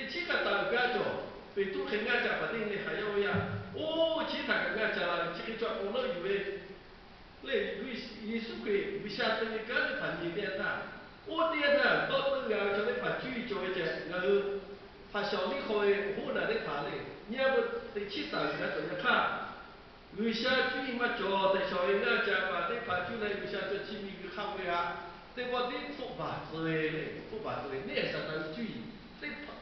Teˇ chiˉ hk'a taˍ uiˍ gaˇ cawˬ. Peˍtruˆ hk'e ngaˇ ca paˍ teˇ nyi hk'aˬ yaˇ oˇ yaˇ, oˇ chi htaꞈ kaꞈ ngaˇ ca la ve chi hk'e cawˬ awˬ leuˆ yuˬ ve le. Yeˍsuˆ Hkriꞈ G'uiˬsha te ve kanˉ teˇ hpaˍ nyi teˇ yanˇ htaˇ, oˇ teˇ yanˇ htaˇ dawˇ teuˆ g'a ve chaw teˇ hpaˍ cuˇ yiˍ cawˬ ve ceh ngaˬ hui hpaˍ shaˍ awˬ liˇ hk'aw ve awˬ hoˉ naˬ teˇ hpaˍ le, nyi a ve teꞈ chiˉ taˍ uiˍ g'a cawˬ yaꞈ hk'aˇ, G'uiˬsha cuˇ yiˍ maˇ cawˬ tehꞈ shawˍ ve ngaˇ ca paˍ teˇ hpaˍ cuˇ leh G'uiˬsha cawˬ chi miˬguiˬ hk'a peu-eˬ htaꞈ teˇ pawˆ tiˉ hpfuhˆ baˬ tcuh ve le. Hpfuhˆ baˬ tcuh ve neˇ haiˬ Saˍtanˍ ve cuˇ yiˍ teˇ hpaˍ,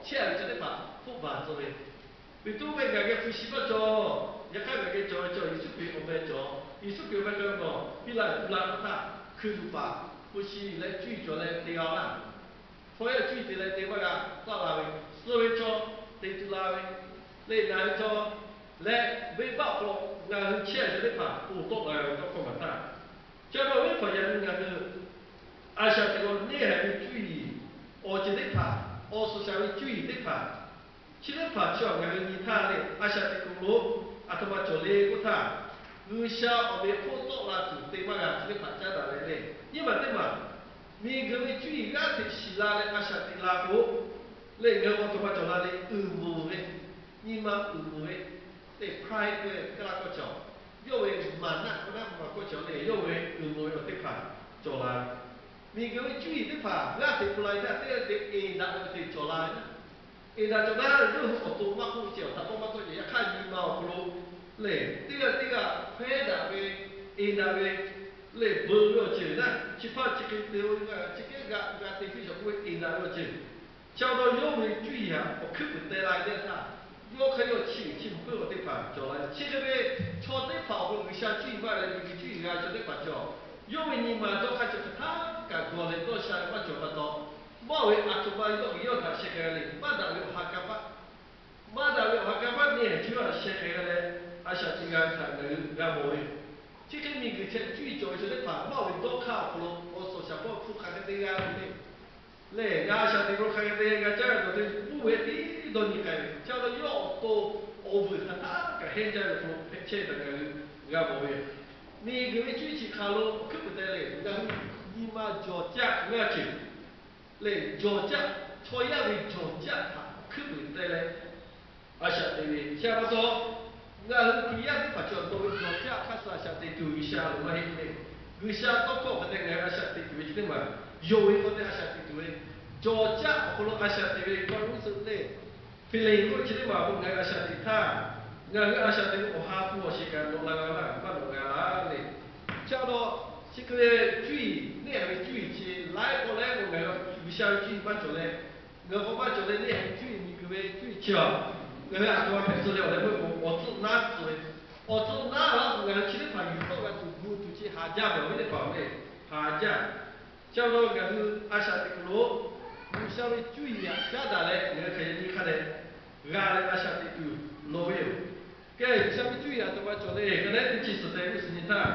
chehˇ a ve chaw teˇ hpaˍ hpfuhˆ baˬ tcuh ve, Peˍtruˆ ve ngaˬ geh hpu shi maˇ cawˬ. Yaꞈ hk'aˇ ngaˬ geh cawˬ ve cawˬ, Yeˍsuˆ Hkriꞈ awˬ meh cawˬ. Yeˍsuˆ Hkriꞈ awˬ meh k'ai ve nawˬ piˇ laˇ tuˬ laˇ htaˇ, hkui tuˬ paˍ hpu shi leh cuˇ yiˍ cawˬ leh te g'a laˇ. Chaw yaˇ cuˇ yiˍ te leh te maˇ g'a taˆ la ve, suh ve chaw te tuˬ la ve, leh naˬ ve chaw leh venˇbaˆ hk'aw ngaˬ hui chehˇ ve chaw teˇ hpaˍ ponˬ tawˆ la ve tawˇ hkawˇ maˍ htaˇ, ca la ve hpaˍ yaꞈ nyi ngaˬ hui a shaꞈ teꞈ lo neˇ haiˬ ve cuˇ yiˍ awˬ ceuˬ teˇ hpaˍ, awˬ suhˍ shaˍ ve cuˇ yiˍ teˇ hpaˍ, chi teˇ hpaˍ chi awˬ ngaˬ hui nyi htaˇ le, a shaꞈ teꞈ kuiˬ lo aˬ htoꞈ ma cawˬ le k'oˆ htaˇ, G'uiˬsha awˬ meh hk'oˆ tawˆ la tuˬ te maˇ g'a chi teˇ hpaˍ caˉ daꞈ leh le. Nyiˇ maˬ teˇ maˬ, miˬguiˬ ve cuˇ yiˍ g'aˇ hteꞈ shiˍ la leh a shaꞈ teꞈ la k'o, leh ngaˬ hui aˬ htoꞈ ma cawˬ la le, uiˍ moˍ ve, nyi ma uiˍ moˍ ve, teˇ hpaˍ k'oˆ ve kaˇ laˇ kawˇ cawˬ, yawˇ ve maˍ naˆ k'oˆ naˆ maˍ kawˇ cawˬ le, yawˇ ve uiˍ moˍ ve awˬ teˇ hpaˍ cawˬ la ve. Miˬguiˬ ve cuˇ yiˍ teˇ hpaˍ g'aˇ hteꞈ pu la ve htaˇ teˇ g'aˇ te eˍ daꞈ ve awˬ ceuˬ cawˬ la ve naˆ. Eˍ daꞈ cawˬ naˆ, yawˇ hui awˬ to maˇ k'oˆ ceh awˬ htaꞈ k'awꞈ maˇ tawˆ ceh yaꞈ hk'aˇ nyi ma awˬ hk'aw lo lehˬ, teˇ g'aˇ teˇ g'aˇ hpehˇ daꞈ ve, eˍ daꞈ ve, lehˬ beuꞈ ve awˬ ceuˬ naˆ, chi hpaˇ chi hk'e te-o, chi kehˉ g'a g'a te piˇ shawˍ k'oˆ ve eˍ daꞈ ve awˬ ceuˬ. Chi awˬ lawn yawˇ ve cuˇ yiˍ htaꞈ awˬ hkuiˉ puiˍ teh la ve teˇ htaˇ, yawˇ hk'aˇ yawˇ chi uiˍ chi mvuhˇ hpeuˇ awˬ teˇ hpaˍ cawˬ la ve. Chi hk'e ve chaw teˇ hpaˍ awˬ hk'aw lo G'uiˬsha cuˇ yiˍ maˇ leh miˬguiˬ cuˇ yiˍ g'a ve chaw teˇ hpaˍ cawˬ. Yawˇ ve nyi ma dawˇ hk'aˇ chi hk'aˬ htaˇ kaꞈ gawˬ leh dawˇ sha ve maˇ cawˬ pa taw, mawˇ ve aˬ htoꞈ ma yawˇ g'uiˬ yawˇ htaꞈ sheh k'ai le, maˇ daꞈ ve awˬ ha kanˇ paˆ, maˇ daꞈ ve awˬ ha kanˇ paˆ neˇ haiˬ chi yawˇ htaꞈ sheh k'ai g'a leh, a shaꞈ teꞈ g'a ve htaꞈ ngaˬ hui g'a mawˬ ve. Chi hk'e miˬguiˬ chehˇ cuˇ yiˍ cawˬ ve chaw teˇ hpaˍ mawˇ ve dawˇ hk'aˇ awˬ hk'aw lo awˬ suhˍ shaˍ hpawˇ hpu hk'aˬ hk'e te g'a ve le. Lehˬ, g'a a shaꞈ teꞈ lo hk'aˬ hk'e te g'a caˇ ve tawˬ te puˇ ve tiˉ dawˇ nyi k'ai ve. Chi awˬ lawn yawˇ awˬ to awˬ vuiˬ hk'aˬ htaˇ kaꞈ henˇ jaˇ ve awˬ hk'aw lo hpehꞈ chehˇ ve htaꞈ ngaˬ hui g'a mawˬ ve. Miˬguiˬ ve cuˇ yiˍ chi hk'aˬ lo awˬ hkuiˉ puiˍ teh le, ngaˬ hui nyi ma jawˬ caˆ g'aˇ ceuˬ lehˬ, jawˬ caˆ, chaw yaˇ ve jawˬ caˆ htaꞈ awˬ hkuiˉ puiˍ teh leh a shaꞈ teꞈ ve. Chi pa taw, ngaˬ hui Hkriꞈ yaˇ teˇ hpaˍ chi awˬ to ve jawˬ caˆ hk'aˇ suh a shaꞈ teꞈ tuˬ G'uiˬsha lo maˇ heˆ le. G'uiˬsha tawˇ hkawˇ hk'aˬ hk'e te ngaˬ hui a shaꞈ teꞈ tuˬ ve chi teˇ maˬ, yonˍ ve hk'aw te a shaꞈ teꞈ tuˬ ve, jawˬ caˆ awˬ hk'aw lo a shaꞈ teꞈ ve kawˇ uˉ suhˍ teˇ Hpiˍliˍ g'uˇ chi teˇ maˬ awˬ hk'aw lo ngaˬ hui a shaꞈ teꞈ htaˇ, ngaˬ hui a shaꞈ teꞈ ve awˬ ha hpu awˬ shiˍ kaꞈ nawꞈ la g'a laˇ, maˇ nawꞈ g'a laˇ le. Chi awˬ lawn chi hk'e ve cuˇ yiˍ, neˇ haiˬ ve cuˇ yiˍ chi laiˉ k'awꞈ laiˉ k'o ngaˬ hui G'uiˬsha ve cuˇ yiˍ maˇ cawˬ leh, ngaˬ hui k'awꞈ maˇ cawˬ leh neˇ haiˬ ve cuˇ yiˍ miˬguiˬ ve cuˇ yiˍ chi a, ngaˬ hui aˬ htoꞈ ma hpehꞈ tcuh leh awˬ leh meuˇ k'o awˬ tcuhˆ naˉ tcuh ve, awˬ tcuhˆ naˉ la k'o ngaˬ hui chi teˇ hpaˍ yuˬ tawˆ g'a tuˬ gu tuˬ chi haˍ jaˇ ve awˬ viˉ teˇ hpaˍ le, haˍ jaˇ. Chi awˬ lawn ngaˬ hui a shaꞈ teꞈ kuiˬ lo G'uiˬsha ve cuˇ yiˍ htaꞈ caˉ daꞈ leh ngaˬ hui hk'aˬ hk'e nyi hk'a dehꞈ g'a leh a shaꞈ teꞈ tuˬ loˍ ve yoˬ. Kehˬ, G'uiˬsha ve cuˇ yiˍ aˬ htoꞈ ma cawˬ le, ka lehˉ teˇ chi suhˍ tehꞈ g'uˇ suhˍ nyi htaˇ,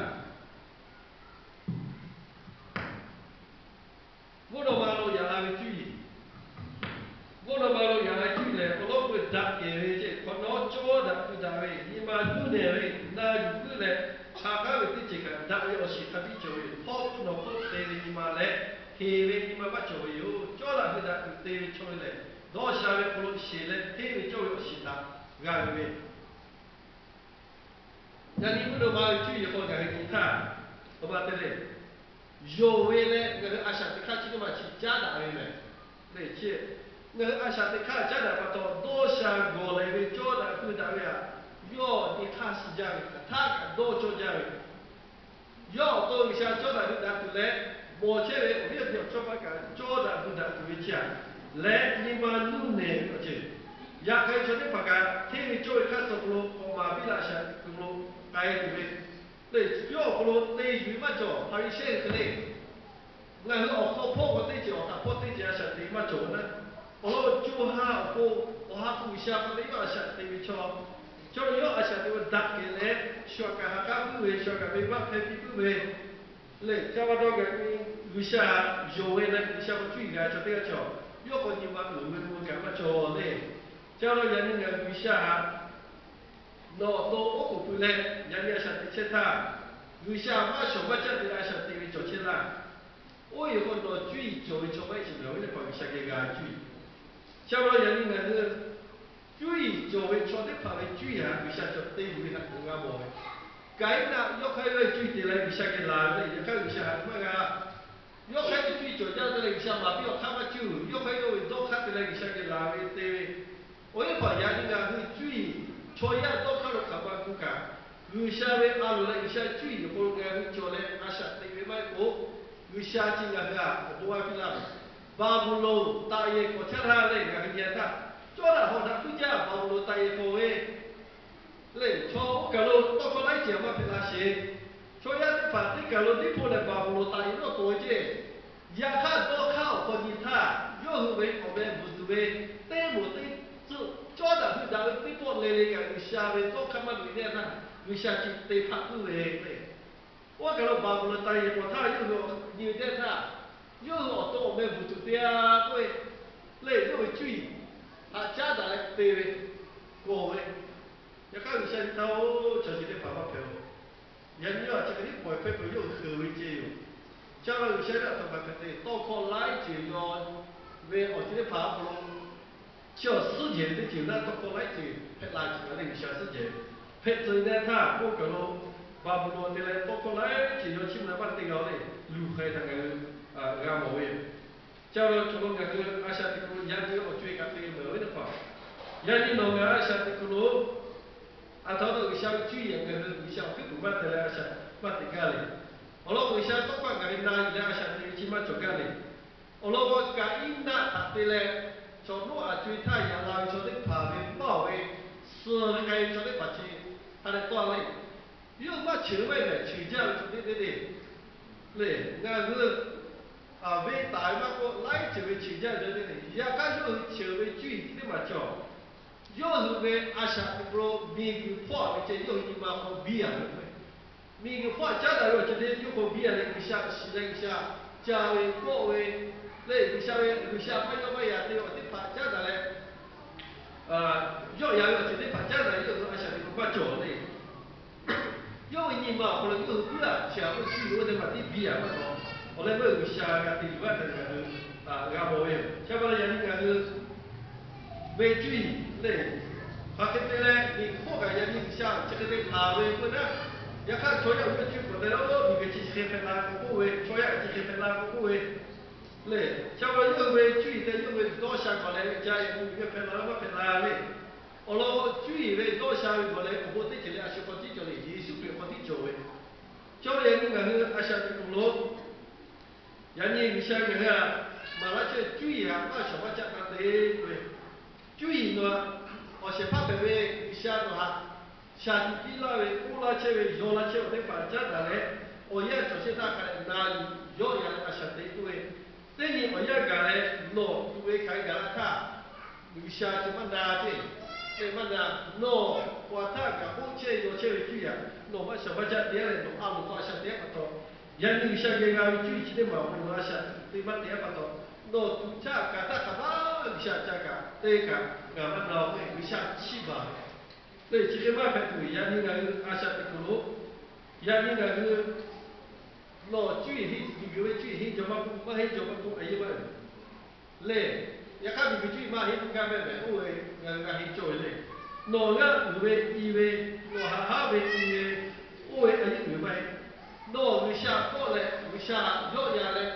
mvuhˇ naw ma lo yaꞈ la ve cuˇ yiˍ, mvuhˇ naw ma lo yaꞈ la cuˇ yiˍ lehˬ, awˬ lawn k'o daꞈ kehˬ ve ceh hk'awꞈ nawˉ cawˇ daꞈ keu daꞈ ve, nyi ma nuˇ nehˬ ve, na yuˬ puiˉ leh, ha k'aˉ ve teˇ ceuˬ kaꞈ daꞈ ve awˬ shiˍ hk'a biˇ cawˬ ve yoˬ. Hpawˇ hpu nawˬ hpfuhˇ te ve nyi ma leh, heˍ ve nyi ma maˇ cawˬ ve yoˬ. Cawˇ daꞈ keu daꞈ tuˬ te ve chaw ve lehˬ, dawˇ sha ve awˬ hk'aw lo sheˍ leh hteˇ ve cawˇ ve awˬ shiˍ htaꞈ g'a ve ve Yaꞈ nyi mvuhˇ naw ma ve cuˇ yiˍ hk'aw ngaˬ hui nyi htaˇ, awˬ ba te le, yonˍ ve leh ngaˬ hui a shaꞈ teꞈ hk'aˇ chi teˇ maˬ chi caˉ daꞈ ve mehˬ. Lehˬ, ngaˬ hui a shaꞈ teꞈ hk'aˇ caˉ daꞈ pa taw, dawˇ sha gawˬ leh ve cawˇ daꞈ hui daꞈ ve htaꞈ yawˇ nyi hk'aˇ suh jaˇ ve htaꞈ htaˇ kaꞈ dawˇ cawˇ jaˇ ve, yawˇ awˬ to G'uiˬsha cawˇ daꞈ hui daꞈ tuˬ leh, mawˬ chehˇ ve awˬ viˉ awˬ nyi awˬ chawˇ paˆ kaꞈ cawˇ daꞈ hui daꞈ tuˬ ve chi htaꞈ leh nyi ma nuˇ nehˬ ve awˬ ceuˬ, yaꞈ hk'aˇ chaw teˇ hpaˍ kaꞈ hteˇ ve cawˇ ve hk'aˇ suh hk'aw lo k'awꞈ maˍ piˇ laꞈ shaꞈ teꞈ kuiˬ lo k'ai tuˬ ve, lehˬ yawˇ awˬ hk'aw lo te yuˬ ve maˇ cawˬ. Hpaˍriˍsehˇ hk'e le, ngaˬ hui awˬ hk'aw hpawˇ k'awꞈ teˇ ceuˬ awˬ htaꞈ hpawˇ teˇ ceuˬ a shaꞈ teꞈ ve maˇ cawˬ ve naˆ. Awˬ lawn co ha awˬ pon, awˬ ha hpu G'uiˬsha hk'aw leh yawˇ a shaꞈ teꞈ ve chaw, chaw yawˇ a shaꞈ teꞈ ve daꞈ kehˬ leh, shu aꞈ kaꞈ ha k'aˉ puiˉ ve, shu aꞈ kaꞈ venˇbaˆ hpehˇ piˇ puiˉ ve, lehˬ ca pa taw ngaˬ hui G'uiˬsha yonˍ ve leh G'uiˬsha hk'aw cuˇ yiˍ g'a chaw teˇ g'aˇ cawˬ, yawˇ hk'aw nyi ma uiˍ ve mvuh kaꞈ maˇ cawˬ le. Ca pa taw yaꞈ nyi ngaˬ hui G'uiˬsha htaꞈ nawˬ awˬ to oˉ k'oˍ pui leh yaꞈ nyi a shaꞈ teꞈ chehˇ htaˇ, G'uiˬsha maˇ shawˍ maˇ caˆ te leh a shaꞈ teꞈ ve cawˬ chehˇ laˇ. Oˇ ve hk'aw nawˬ cuˇ yiˍ cawˬ ve chaw maˇ heˆ sheˍ, ngaˬ hui teˇ hpaˍ G'uiˬsha geh g'a cuˇ yiˍ Chi pa taw yaꞈ nyi ngaˬ hui cuˇ yiˍ cawˬ ve chaw teˇ hpaˍ ve cuˇ yiˍ htaꞈ G'uiˬsha cawˬ te yuˬ ve htaꞈ ngaˬ mawˬ ve. Kaˍiˉnaˆ yawˇ hk'aˇ yawˇ ve cuˇ yiˍ te leh G'uiˬsha geh laˬ ve le. Yaꞈ hk'aˇ G'uiˬsha htaꞈ maˇ g'a. Yawˇ hk'aˇ yawˇ ve cuˇ yiˍ cawˬ jaˇ te leh G'uiˬsha maˍ piˇ awˬ hk'aˇ maˇ cuˇ. Yawˇ hk'aˇ yawˇ ve dawˇ hk'aˇ te leh G'uiˬsha geh laˬ ve te ve. Awˬ viˉ teˇ hpaˍ, yaꞈ nyi ngaˬ hui cuˇ yiˍ chaw yaˇ dawˇ hk'aˇ lo hk'aˬ ma gu kaꞈ, G'uiˬsha ve a loˍ leh G'uiˬsha cuˇ yiˍ awˬ hk'aw lo ngaˬ hui cawˬ leh a shaꞈ teꞈ ve maˇ heˆ k'o, G'uiˬsha chi ngaˬ hui htaꞈ awˬ bon g'a piˇ laˇ ve. Baˍbuˍlonˍ taꞈ yehˬ k'awꞈ caˉ laˇ leh ngaˬ hui nyi htaˇ, cawˇ daꞈ hawˬ daꞈ puiˉ jaˇ Baˍbuˍlonˍ taꞈ yehˬ k'awꞈ ve le. Chaw oˇ kaˬ lo tawˇ hkawˇ laiˉ ceuˬ maˇ hpehꞈ la sheˍ. Chaw yaˇ teˇ hpaˍ teˇ kaˬ lo teˇ hpawˇ lehˬ Baˍbuˍlonˍ taꞈ yehˬ dawˇ k'awꞈ ve ceˇ. Yaꞈ hk'aˇ dawˇ hk'aˇ awˬ hk'aw nyi htaˇ, yawˇ hui ve awˬ meh bvuhˬ tuˬ ve teˇ moˍ teˇ tcuhˆ cawˇ daꞈ hui daꞈ ve teˇ pawˆ le le kaꞈ G'uiˬsha ve dawˇ hk'aˇ maˇ luꞈ e teˇ yanˇ htaˇ, G'uiˬsha chi te hpaˆ puiˉ ve le. Oˇ kaˬ lo Baˍbuˍlonˍ taꞈ yehˬ k'awꞈ htaˇ yawˇ hui nyi ve teˇ htaˇ, yawˇ hui awˬ to awˬ meh bvuhˬ tuˬ te a k'oˆ ve le. Yawˇ ve cuˇ yiˍ htaꞈ caˉ daꞈ leh te ve, kawˬ ve. Yaꞈ hk'aˇ G'uiˬsha nyi htaˇ, oˇ chaw chi teˇ hpaˍ maˇ hpehꞈ-o. Yaꞈ nyi yawˇ htaꞈ chi hk'e tiˉ pawˍ hpehˇ peuˬ yawˇ hui heuˬ ve ceˇ yoˬ. Chi pa taw G'uiˬsha ve a htoꞈ ma hpehꞈ te, tawˇ hkawˇ laiˉ ceuˬ yaw ve awˬ ceuˬ teˇ hpaˍ awˬ hk'aw lo, chi awˬ suhˉ jehˬ ve teˇ ceuˬ naˆ tawˇ hkawˇ laiˉ ceuˬ hpehꞈ la ce kaꞈ le. G'uiˬsha suhˉ jehˬ hpehꞈ tcuh ve teˇ htaˇ, oˇ kaˬ lo Baˍbuˍlonˍ te leh tawˇ hkawˇ laiˉ ceuˬ yaw chiˇ mvuh leh maˇ te g'a-o le. Luˬ hk'ai htaꞈ ngaˬ hui g'a mawˬ ve yoˬ. Chi pa taw chaw lo ngaˬ hui a shaꞈ teꞈ kuiˬ lo yaꞈ nyi awˬ co-e kaꞈ te meuˬ ve teˇ hpaˍ, yaꞈ nyi nawˬ ngaˬ a shaꞈ teꞈ kuiˬ lo a htoꞈ ma G'uiˬsha ve cuˇ yiˍ ngaˬ hui G'uiˬsha awˬ hkuiˉ puiˍ maˇ te leh a shaꞈ maˇ teꞈ gaˇ le. Awˬ lawn G'uiˬsha tawˇ hkawˇ ngaˬ hui na yuˬ leh a shaꞈ teꞈ ve chi maˇ cawˬ gaˇ le. Awˬ lawn k'o, Kaˍiˉnaˆ htaꞈ te leh chaw Noˉaꞈ co-e htaˇ yaꞈ la ve chaw teˇ hpaˍ ve maˇ awˬ ve, suh ve k'ai ve chaw teˇ hpaˍ chi hk'a dehꞈ tawˇ le. Yawˇ hui maˇ cheuˬ ve maˇ heˆ mehˍ, cheuˬ jaˇ ve chaw teˇ teˇ le. Ngaˬ hui venˇ taˍ ve maˇ k'oˆ, laiˉ ceuˬ ve cheuˬ jaˇ ve teˇ le. Yaꞈ hk'aˇ yawˇ hui cheuˬ ve cuˇ yiˍ chi teˇ maˬ cawˬ. Yawˇ hui ve a shaꞈ teꞈ kuiˬ lo miˬguiˬ hpawˇ a ve ceh yawˇ hui nyi ma hk'aw biˇ a ve k'o, miˬguiˬ hpawˇ caˉ daꞈ ve awˬ ceuˬ teˇ yawˇ hk'aw biˇ a leh G'uiˬsha shiˍ leh G'uiˬsha ca ve kawˆ ve le. G'uiˬsha ve G'uiˬsha maˇ yawˇ maˇ yaꞈ te awˬ teˇ hpaˍ caˉ daꞈ leh, yawˆ yan ve awˬ ceuˬ teˇ hpaˍ caˉ daꞈ yawˇ hui a shaꞈ teꞈ kuiˬ maˇ cawˬ le. Yawˇ ve nyi ma awˬ hk'aw lo yawˇ hui puiˉ a chi a k'oˆ cuˇ yiˍ oˇ teˇ maˬ tiˉ biˇ a maˇ taw. Awˬ leh meuˇ G'uiˬsha g'a te yuˬ g'aˇ htaꞈ ngaˬ hui g'a mawˬ ve yoˬ. Chi pa taw yaꞈ nyi ngaˬ hui ve cuˇ yiˍ le, hk'aˬ hk'e te leh miˬguiˬ hpawˇ kaꞈ yaꞈ nyi G'uiˬsha chi hk'e te hpanˍ ve k'oˆ naˉ, yaꞈ hk'aˇ chaw yaˇ awˬ cuˇ peuˬ te leh oˇ miˬguiˬ chi hk'e hpehꞈ la k'oˆ ve, chaw yaˇ chi hk'e hpehꞈ la k'oˆ ve le. Chi pa taw yawˇ hui ve cuˇ yiˍ te yawˇ hui ve dawˇ sha gawˬ leh ve ca yehˬ miˬguiˬ hk'e hpehꞈ la maˇ hpehꞈ la le. Awˬ lawn cuˇ yiˍ ve dawˇ sha ve gawˬ leh awˬ bon teˇ ceuˬ leh a shu hk'aw tiˉ cawˬ le. Yeˍsuˆ Hkriꞈ hk'aw tiˉ cawˬ ve. Chi pa taw yaꞈ nyi ngaˬ hui a shaꞈ teꞈ kuiˬ lo yaꞈ nyi G'uiˬsha ngaˬ hui htaꞈ maˍ laˇ chehˇ cuˇ yiˍ htaꞈ maˇ shawˍ maˇ caˆ taˇ te k'oˆ ve, cuˇ yiˍ nawˬ htaꞈ awˬ shehˍ hpaˇ hpehꞈ ve G'uiˬsha nawˬ htaꞈ shaˍ tiꞈ piˇ laˇ ve, k'oˆ laˇ chehˇ ve, yaw laˇ chehˇ ve awˬ teˇ hpaˍ caˉ daꞈ leh, awˬ yanˇ cawˬ chehˇ htaˇ hk'a dehꞈ na yuˬ yawˆ yan leh a shaꞈ teꞈ k'oˆ ve, teˇ nyi awˬ yanˇ gaˬ leh nawˬ tuꞈ ve hkanˍ ve gaˬ la htaˇ, G'uiˬsha chi maˇ na ceˇ, te maˇ na. Nawˬ k'o a htaˇ kaꞈ k'oˆ chehˇ yaw chehˇ ve cuˇ yiˍ htaꞈ nawˬ maˇ shawˍ maˇ caˆ te-a leh nawˬ a loˍ k'o a shaꞈ teꞈ-a pa taw, yaꞈ nyi G'uiˬsha geh g'a ve cuˇ yiˍ chi teˇ maˬ awˬ hk'aw lo a shaꞈ teꞈ maˇ te-a pa taw, nawˬ tuꞈ htaˇ kaꞈ htaˇ hk'aˬ ma G'uiˬsha ca kaꞈ te kaꞈ ngaˬ maˇ na-o k'o, G'uiˬsha chiˇ baˬ ve le. Chi hk'e maˇ hpehꞈ tuˬ, yaꞈ nyi ngaˬ hui a shaꞈ teꞈ kuiˬ lo yaꞈ nyi ngaˬ hui nawˬ cuˇ yiˍ henˇ, miˬguiˬ ve cuˇ yiˍ henˇ jaw maˇ k'oˆ, maˇ henˇ jaw maˇ k'oˆ, a yeˇ maˇ ve le. Yaꞈ hk'aˇ miˬguiˬ cuˇ yiˍ maˇ henˇ k'oˆ gaˇ mehˆ mehˍ, oˇ ve ngaˬ hui g'a henˇ cawˇ ve le. Nawˬ g'aˇ uiˍ ve i ve, nawˬ haꞈ haˉ ve i ve, oˇ ve a yeˇ uiˍ ve maˇ heˆ. Nawˬ G'uiˬsha kawˆ leh G'uiˬsha yawˆ yan leh,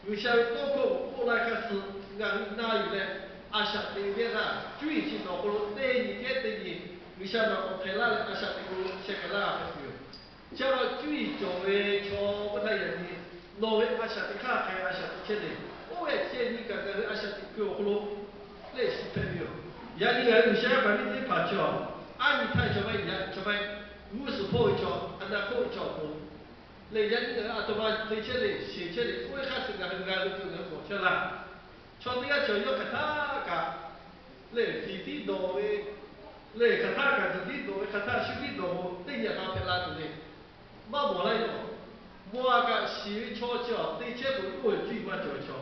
G'uiˬsha ve tawˇ hkawˇ k'oˆ laˇ hk'aˇ suh ngaˬ hui na yuˬ leh, a shaꞈ teꞈ ve htaˇ cuˇ yiˍ chi nawˬ hk'aw lo teˇ nyi kehˉ teˇ nyi G'uiˬsha nawˬ k'awꞈ hpehꞈ laˇ leh a shaꞈ teꞈ kuiˬ lo sheh hk'e laˇ hpehꞈ tuˬ yoˬ. Chi pa taw cuˇ yiˍ cawˬ ve chaw k'oˆ htaˇ yaꞈ nyi nawˬ ve a shaꞈ teꞈ hk'aˇ hk'e a shaꞈ teꞈ chehˇ le. Oˇ ve ceh nyi kaꞈ ngaˬ hui a shaꞈ teꞈ kuiˬ awˬ hk'aw lo lehˬ shu hpehꞈ ve yoˬ. Yaꞈ nyi ngaˬ hui G'uiˬsha yaˇ paˍ miˇ teˇ hpaˍ chaw, aˉ nyi htaˇ chaw maˇ yaꞈ, chaw maˇ g'uˇ suhˍ hpawˇ ve chaw, a na hk'oˆ ve chaw awˬ pon lehˬ, yaꞈ nyi ngaˬ hui a htoꞈ ma te chehˇ le, sheˍ chehˇ le, oˇ ve hk'aˇ suh ngaˬ hui g'a ve tuˬ ngaˬ hui mawˬ chehˇ laˇ. Chaw teˇ g'aˇ chaw yawˇ hk'aˬ htaˇ kaꞈ lehˬ, tiˍ tiˉ dawˬ ve, lehˬ hk'aˬ htaˇ kaꞈ tiˍ tiˉ dawˬ ve, hk'aˬ htaˇ shu tiˉ dawˬ ve teˇ nyi a hk'a hpehꞈ la tuˬ le. Maˇ mawˬ laˇ ve yoˬ. Maw a kaꞈ shiˍ ve chaw chi awˬ te chehˇ peuˬ oˇ ve cuˇ yiˍ maˇ cawˬ ve chaw.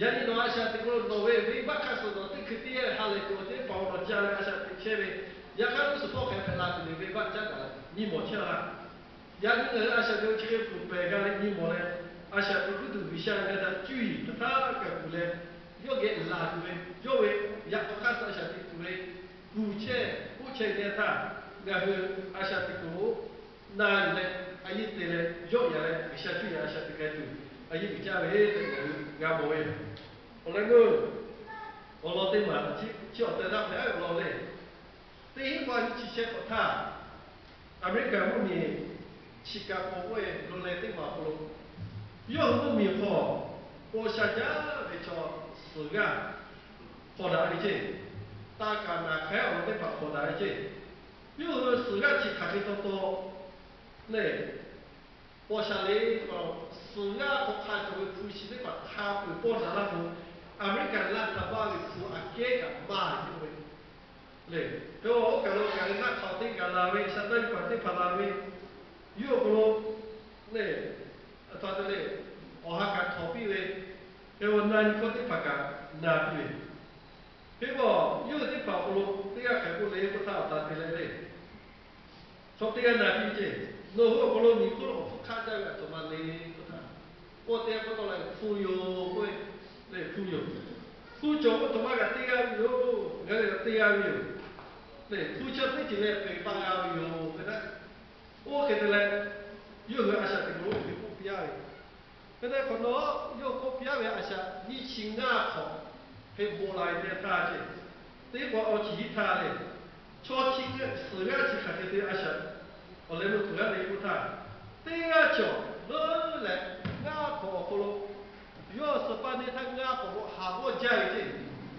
Yaꞈ nyi nawˬ a shaꞈ teꞈ k'o nawˬ ve venˇbaˆ hk'aˇ suh nawˬ teˇ hkui teˇ yanˇ ha lehˬ tuˬ awˬ ceuˬ teˇ hpaˍ-oˬ, nawˬ ca leh a shaꞈ teꞈ chehˇ ve, yaꞈ hk'aˇ g'uˇ suhˍ hpawˇ hk'e hpehꞈ la tuˬ le. Venˇbaˆ caˉ daꞈ leh nyi mawˬ chehˇ laˇ. Yaꞈ nyi ngaˬ hui a shaꞈ teꞈ chi hk'e pfuhˍ pehˬ g'a leh nyi mawˬ leh, a shaꞈ teꞈ kuiˬ tuˬ G'uiˬsha ngaˬ hui htaꞈ cuˇ yiˍ hk'aˬ htaˇ kaꞈ kuˬ leh yawˇ geh laˬ tuˬ ve, yawˇ ve yaꞈ k'aw hk'aˇ suh a shaꞈ teꞈ tuˬ ve, kuˬ chehˇ k'oˆ chehˇ ve teˇ yanˇ htaˇ, ngaˬ hui a shaꞈ teꞈ kuiˬ lo na yuˬ leh, a yehˬ te leh yawˆ yan leh G'uiˬsha cuˇ yaꞈ a shaꞈ teꞈ k'ai tuˬ a yehˬ uiˍ jaˇ ve tehꞈ ngaˬ hui g'a mawˬ ve yoˬ. Awˬ leh meuˇ awˬ lawn teˇ maˬ chi awˬ tehˬ laˇ hpehꞈ a ve awˬ lawn lehˬ, teˇ hinˉ k'awˇ nyiˇ chi shehˆ k'awꞈ htaˇ, Aˍmeˍriˆkaˍ mvuhˇmiˬ Chicago k'oˆ ve lawˬ leh teˇ maˬ awˬ hk'aw lo, yawˇ hui mvuhˇmiˬ hk'aw paw sha jaˇ ve chaw suhˍ g'aˇ hk'awꞈ daꞈ ve ceˇ, taˇ kaˍ naˍ hk'aˉ awˬ lawn teˇ hpaˍ hk'awꞈ daꞈ ve ceˇ, yawˇ hui suhˍ g'aˇ chi hk'aˬ hk'e taw taw lehˬ, paw sha le k'o, suhˍ g'aˇ hk'aw hk'a cawˬ ve hpu shi teˇ hpaˍ hk'a peu-eˬ pawˇ daꞈ laˇ k'o, Aˍmeˍriˆkaˍ laˇ htaꞈ baˇ ve hpu aꞈ kehˉ kaꞈ maˇ cawˬ ve le. Hk'e oˇ kaˬ lo kaꞈ ve naˆ hk'aw teˇ kaꞈ la ve, Saˍtanˍ ve paˍ teˇ hpaˍ la ve, yawˇ awˬ hk'aw lo lehˬ, a htoꞈ ma te lehˬ, awˬ ha kaꞈ htawnˍ piˇ ve, hk'e oˇ na nyi hkawˇ teˇ hpaˍ kaꞈ na piˇ ve, hk'e k'o, yawˇ hui teˇ hpaˍ awˬ hk'aw lo teˇ g'aˇ hk'aˬ k'oˆ le k'oˆ htaˇ, awˬ ta te leh lehˬ, chaw teˇ g'aˇ na piˇ ceˇ, Nawˬ hui awˬ hk'aw lo miˬ hk'oˆ lo awˬ hpfuhˇ hk'aˆ jaˇ ve aˬ htoꞈ ma le k'oˆ htaˇ, k'oˆ teˇ g'aˇ k'oˆ taw la, hpu yoˬ k'oˆ ve, lehˬ hpu yoˬ. Hpu cawˬ k'oˆ htoꞈ ma kaꞈ teˇ g'aˇ ve yoˬ, ngaˬ hui kaꞈ teˇ g'aˇ ve yoˬ. Lehˬ hpu chi teˇ ceuˬ leh hpehꞈ pa g'a ve yoˬ k'oˆ ve htaˇ, oˇ hk'e te leh, yawˇ hui a shaꞈ teꞈ kuiˬ lo oˇ hk'e k'oˆ piˇ a ve, hk'e te hk'awꞈ nawˉ yawˇ k'oˆ piˇ a ve a shaꞈ nyiˇ chi ngaˇ hk'awꞈ hk'e bon la ve teˇ htaˇ ceˇ, teˇ k'o awˬ chi hiˉ htaˇ lehˬ, chaw chi suhˍ g'aˇ chi hk'aˬ hk'e te a shaꞈ awˬ leh meuˇ tuˬ g'aˇ le k'oˆ htaˇ, teˇ g'aˇ cawˬ leuˉ leh ngaˇ hk'awꞈ awˬ hk'aw lo yawˇ suh paˇ neˇ htaˇ ngaˇ hk'awꞈ lo haˍ g'awˇ jaˇ ve ceˇ,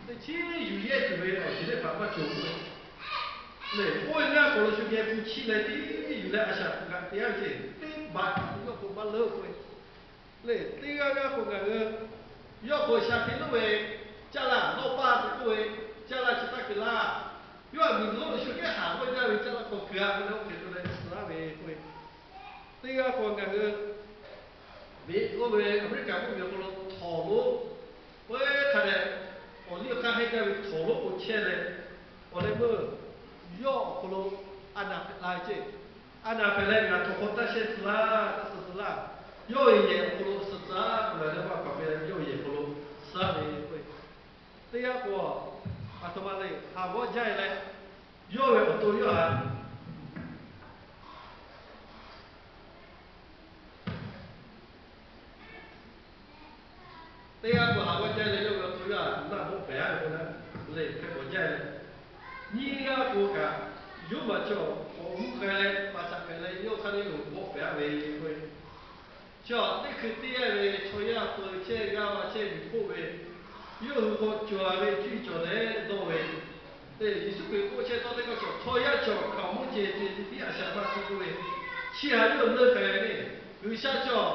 teˇ chiˉ yuˬ yehˇ tuˬ ve awˬ ceuˬ teˇ hpaˍ maˇ cawˬ k'oˆ ve lehˬ, oˇ ve ngaˇ hk'awꞈ lo shu geh hpu chiˇ leh tiˉ yuˬ leh a shaꞈ g'aꞈ te a ve ceˇ, teˇ baꞈ yawˇ k'o maˇ leuˉ k'oˆ ve lehˬ, teˇ g'aˇ g'aˇ k'o ngaˬ hui yawˇ k'o sha hk'e loˉ ve, caˇ laˇ lawˇ paˇ te k'oˆ ve, caˇ laˇ chi taˇ keu laˇ. Yawˇ htaꞈ miˬguiˬ lo shu kehˉ haˍ g'awˇ jaˇ ve caˇ laˇ k'awꞈ keu a ve leh oˇ hk'e te leh suh laˇ ve k'oˆ ve, teˇ g'aˇ k'o ngaˬ hui miˬ oˇ ve Aˍmeˍriˆkaˍ mvuhˇmiˬ awˬ hk'aw lo htawnˍ lonˉ, oˇ ve hk'a dehꞈ awˬ liˇ awˬ hk'aˇ hehnˇ jaˇ ve htawnˍ lonˉ k'o chehˇ leh, awˬ leh meuˇ yawˇ awˬ hk'aw lo a naˍ hpehꞈ la ve ceˇ. A naˍ hpehꞈ leh ngaˬ htawnˍ hk'aw taˇ shehˇ tcuh laˇ, taˇ suh tcuh laˇ. Yawˇ ve yehˬ awˬ hk'aw lo suh tcuh a k'oˆ leh, leh maˇ paˍ ve yawˇ ve yehˬ awˬ hk'aw lo suh ve k'oˆ ve, teˇ g'aˇ k'o, aˬ htoꞈ ma le haˍ g'awˇ jaˇ e leh, yawˇ ve awˬ to yawˇ haꞈ teˇ g'aˇ k'o haˍ g'awˇ jaˇ leh, yawˇ ve awˬ to yawˇ haꞈ naˆ bawˆ pehˍ a ve k'o naˆ lehˬ hk'e k'awꞈ jaˇ leh, nyiˇ g'aˇ k'o kaꞈ, yawˇ maˬ chaw k'awꞈ g'uˇ k'ai leh paˍ shaꞈ hpehꞈ leh, yawˇ hk'aˇ le bawˆ pehˍ a ve k'oˆ ve, chi teˇ hkui teˇ g'aˇ ve chaw yaˇ peu chehˇ g'aˇ va chehˇ miˬ hpoˆ ve, yawˇ hui k'awꞈ cawˬ a ve cuˇ yiˍ cawˬ leh dawˇ ve, Yeˍsuˆ Hkriꞈ k'oˆ chehˇ tawˇ teˇ kaˇ cawˬ, chaw yaˇ cawˬ hkaoˍmonˇ ceh ceh tiˉ a shaꞈ maˇ tuˬ k'oˆ ve, chi htaꞈ yawˇ leunˇ k'ai ve le. G'uiˬsha cawˬ,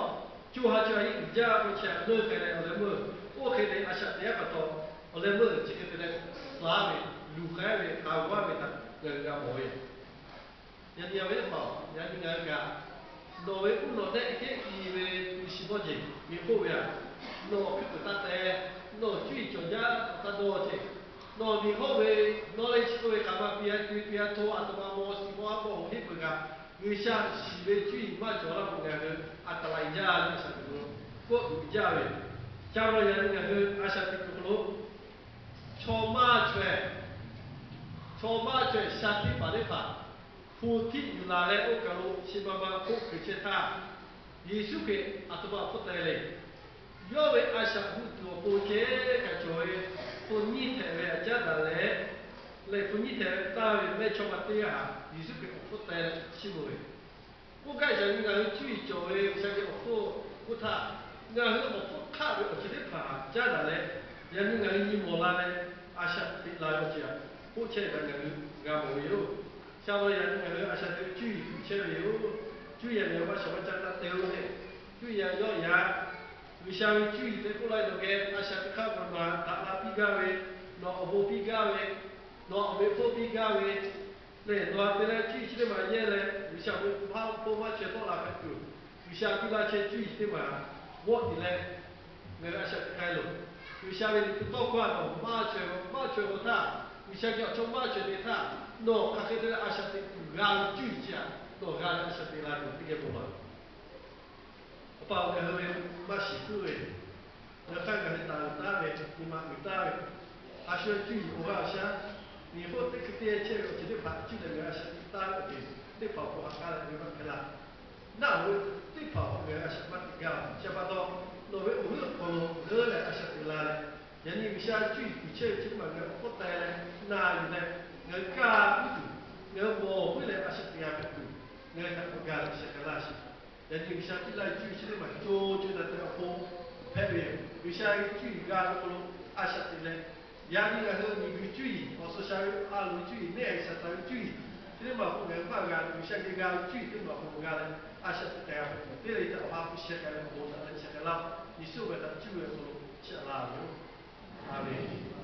co ha cawˬ a yeˇ uiˍ jaˇ k'o chi htaꞈ leunˇ k'ai leh awˬ leh meuˇ, oˇ hk'e te a shaꞈ teꞈ yaˇ pa taw, awˬ leh meuˇ chi hk'e te leh suh ve, luˬ k'ai ve, haˍ g'awˇ ve htaꞈ ngaˬ hui g'a mawˬ ve yoˬ. Yaꞈ nyi a ve teˇ hpaˍ, yaꞈ nyi ngaˬ hui kaꞈ, nawˬ ve uˉ nawˬ dehˆ kehˉ i ve hpu shi dawˇ jeˬ miˬ hpoˆ ve aꞈ, nawˬ hkui peuˬ taˇ te, nawˬ cuˇ yiˍ cawˬ jaˇ taˇ dawˇ ceˇ. Nawˬ miˬ hawˇ ve, nawˬ leh chi k'oˆ ve hk'aˬ ma piˇ a, piˇ a hto a htoꞈ ma mawˬ shiˍ mawˬ a mawˬ hoꞈ heˆ peuˬ kaꞈ, G'uiˬsha shiˍ ve cuˇ yiˍ maˇ cawˬ laˇ k'o ngaˬ hui a taˍ la i jaˇ ve a shaꞈ teꞈ kuiˬ lo kawˆ tuˬ jaˇ ve yoˬ. Ca la yaꞈ nyi ngaˬ hui a shaꞈ teꞈ kuiˬ hk'aw lo chaw maˇ chaweh, chaw maˇ chaweh sha tiˉ paˍ teˇ hpaˍ hpu htiˇ yuˬ laˬ leh oˇ kaˬ lo chi ma ma k'oˆ kuiˬ chehˇ htaˇ, Yeˍsuˆ Hkriꞈ aˬ htoꞈ ma awˬ hpfuhˇ teh le. Yawˇ ve a shaꞈ hu tuˬ awˬ pon ceh kaꞈ cawˬ ve, hpu nyiˇ htehꞈ ve aꞈ caˉ daꞈ leh, leh hpu nyiˇ htehꞈ ve taˇ ve mehˇchawˇma teˇ g'aˇ htaꞈ Yeˍsuˆ Hkriꞈ awˬ hpfuhˇ teh chiˇ mvuh ve Oˇ kaꞈ yaꞈ nyi ngaˬ hui cuˇ yiˍ cawˬ ve G'uiˬsha ve awˬ hpfuhˇ k'oˆ htaˇ, ngaˬ hui awˬ hpfuhˇ hk'aˆ ve awˬ ceuˬ teˇ hpaˍ htaꞈ caˉ daꞈ leh, yaꞈ nyi ngaˬ hui nyi mawˬ la leh, a shaꞈ teꞈ la ve awˬ ceuˬ htaꞈ k'oˆ chehˇ ve kaꞈ ngaˬ hui g'a mawˬ ve yoˬ. Sha ve yaꞈ nyi ngaˬ hui a shaꞈ teꞈ cuˇ yiˍ tuˬ chehˇ ve yoˬ. Cuˇ yiˍ a miˬ a maˇ shaˍ maˇ caˇ taˇ te-o leh, cuˇ yiˍ a yawˇ yaꞈ G'uiˬsha ve cuˇ yiˍ te k'oˆ laˇ ve nawˬ geh a shaꞈ teꞈ hk'aˇ maˍ daꞈ la piˇ gaˇ ve, nawˬ awˬ bon piˇ gaˇ ve, nawˬ awˬ meꞈ hpfuhˇ piˇ gaˇ ve, lehˬ nawˬ htaꞈ te leh cuˇ yiˍ chi teˇ maˬ yehˇ leh G'uiˬsha ve hpaˇ hpawˇ maˇ chaweh tawˆ la hpehꞈ tuˬ, G'uiˬsha piˇ laˇ chehˇ cuˇ yiˍ chi teˇ maˬ g'awˆ tiˍ leh, ngaˬ hui a shaꞈ teꞈ k'ai loˬ. G'uiˬsha ve liꞈ hpu tawˇ hkawˇ a nawˬ maˇ chaweh, maˇ chaweh k'o htaˇ, G'uiˬsha geh awˬ chawˇ maˇ chaweh te htaˇ, nawˬ hk'aˬ hk'e te leh a shaꞈ teꞈ tuˬ g'a ve cuˇ yiˍ chi htaꞈ nawˬ g'a leh a shaꞈ teꞈ la tuˬ teˇ geh bon laˬ. Awˬ pa awˬ ngaˬ hui ve maˇ shiˍ puiˉ ve Ngaˬ hk'aˇ ngaˬ hui taˍ uiˍ taˉ ve, nyi ma uiˍ taˉ ve, a shu cuˇ yiˍ awˬ g'aˇ awˬ shaˉ, miˬ hk'oˆ teˇ hkui teˇ chehˇ ve awˬ ceuˬ teˇ hpaˍ cuˇ leh ngaˬ hui a shaꞈ teꞈ taˉ ve awˬ ceuˬ teˇ hpaˍ awˬ hk'aw ha k'aˉ leh ve maˇ hpehꞈ laˇ. Naˆ hoꞈ ve teˇ hpaˍ awˬ hk'aw ngaˬ hui a shaꞈ maˇ teꞈ gaˇ. Chi pa taw, nawˬ ve awˬ g'euˆ awˬ hk'aw lo g'euˆ leh a shaꞈ teꞈ la leh, yaꞈ nyi G'uiˬsha cuˇ yiˍ kuiˬ chehˇ ve chi teˇ maˬ ngaˬ hui awˬ hk'oˆ teh leh na yuˬ leh, ngaˬ hui kaˇ puiˉ tuˬ, ngaˬ hui mawˬ puiˉ leh a shaꞈ teꞈ g'a hpehꞈ tuˬ, ngaˬ hui htaꞈ k'awꞈ gaˬ leh sheh k'ai laˇ sheˍ. Yaꞈ nyi G'uiˬsha piˇ laˇ ve cuˇ yiˍ chi teˇ maˬ co co taiˍ taiˍ awˬ pon hpehꞈ ve yoˬ. G'uiˬsha ve cuˇ yiˍ g'a ve awˬ hk'aw lo a shaꞈ teꞈ leh, yaꞈ nyi ngaˬ hui miˬguiˬ cuˇ yiˍ, awˬ suhˍ shaˍ ve a loˍ ve cuˇ yiˍ, neˇ haiˬ Saˍtanˍ ve cuˇ yiˍ chi teˇ maˬ awˬ hk'aw ngaˬ hui maˇ g'a tuˬ, G'uiˬsha geh g'a ve cuˇ yiˍ teˇ maˬ awˬ hk'aw g'a leh, a shaꞈ teꞈ k'ai g'a hpehꞈ tuˬ, teˇ le htaꞈ awˬ ha hpu sheh k'ai ve awˬ bon htaꞈ leh sheh k'ai laˇ. Yeˍsuˆ ve htaꞈ cuˇ ve awˬ hk'aw lo sheh la ve yoˬ. Aˍmenˍ.